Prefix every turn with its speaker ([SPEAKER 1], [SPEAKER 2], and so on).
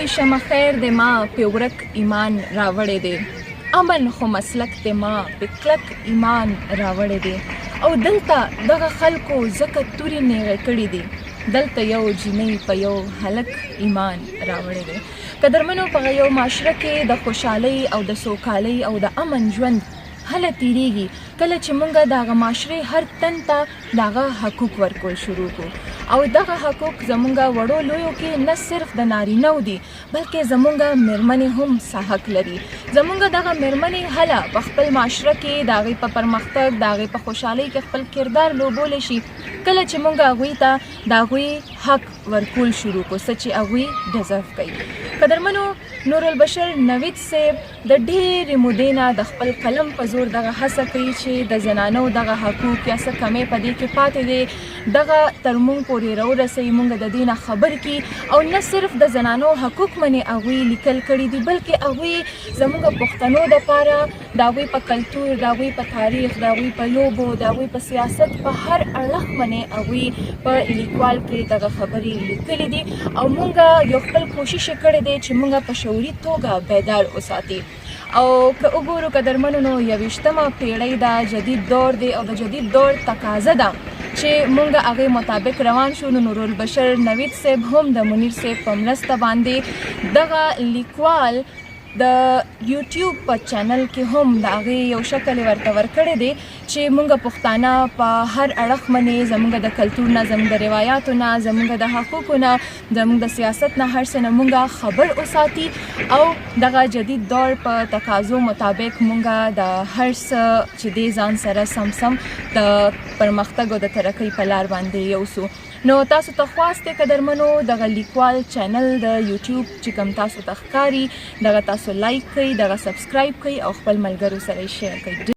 [SPEAKER 1] پاتې شمه خیر دی، ما پې ورک ایمان راوړی دی. امن خو مسلک دی، ما پې کلک ایمان راوړی دی. او دلته دغه خلکو ځکه تورې نیغې کړې دي، دلته یو جینۍ په یو هلک ایمان راوړی دی. قدرمنو، په یو معاشره کې د خوشحالۍ او د سوکالۍ او د امن ژوند هله تیریږي کله چې مونږ د هغه معاشرې هر تن ته د هغه حقوق ورکول شروع کړو. او دغه حقوق زمونږ وړو لویو کې نه صرف د نارینه دي، بلکې زمونږ میرمنې هم څه حق لري. زمونږ دغه میرمنې هله په خپل معاشره کې د هغې په پرمختګ، د هغې په خوشحالۍ کې خپل کردار لوبولی شي کله چې مونږ هغوی ته د هغوی حق ورکول شروع کړو، څه چې هغوی deserve کوي. قدرمنو، نورالبشر نوید صاحب د ډېرې مودې نه د خپل قلم په زور دغه هڅه کوي چې د زنانو دغه حقوق یا څه کمی په دې کې پاتې دی، دغه تر مونږ پورې راورسوي، مونږ د دې نه خبر کړي. او نه صرف د زنانو حقوق منې هغوی لیکل کړي دي، بلکې هغوی زمونږ پښتنو دپاره د هغوی په کلتور، د هغوی په تاریخ، د هغوی په لوبو، د هغوی په سیاست، په هر اړخ باندې هغوی په لیکوال کې دغه خبرې لیکلې دي. او مونږ یو خپل کوشش کړی دی چې مونږ په شعوري توګه بیدار وساتي. او که وګورو قدرمنو، نو 21مه پیړۍ ده، جدید دور دی، او د جدید دور تقاضا ده چې مونږ هغې مطابق روان شو. نو نورالبشر نوید صاحب هم د منیر صاحب په مرسته باندې دغه لیکوال د یوټیوب په چینل کې هم د هغې یو شکل ورته ورکړی دی چې مونږ پښتانه په هر اړخ منې، زمونږ د کلتور نه، زمونږ د روایاتو نه، زمونږ د حقوقو نه، زمونږ د سیاست نه، هر څه نه مونږ خبر وساتي. او دغه جدید دور په تقاضو مطابق مونږ د هر څه چې دی ځان سره سم سم د پرمختګ او د ترقۍ په لار باندې یوسو. نو تاسو ته خواست دی قدرمنو، دغه لیکوال چینل د یوټیوب چې کوم تاسو ته ښکاري، دغه تاسو like کړئ، دغه subscribe کړئ او خپل ملګرو سره share کړئ.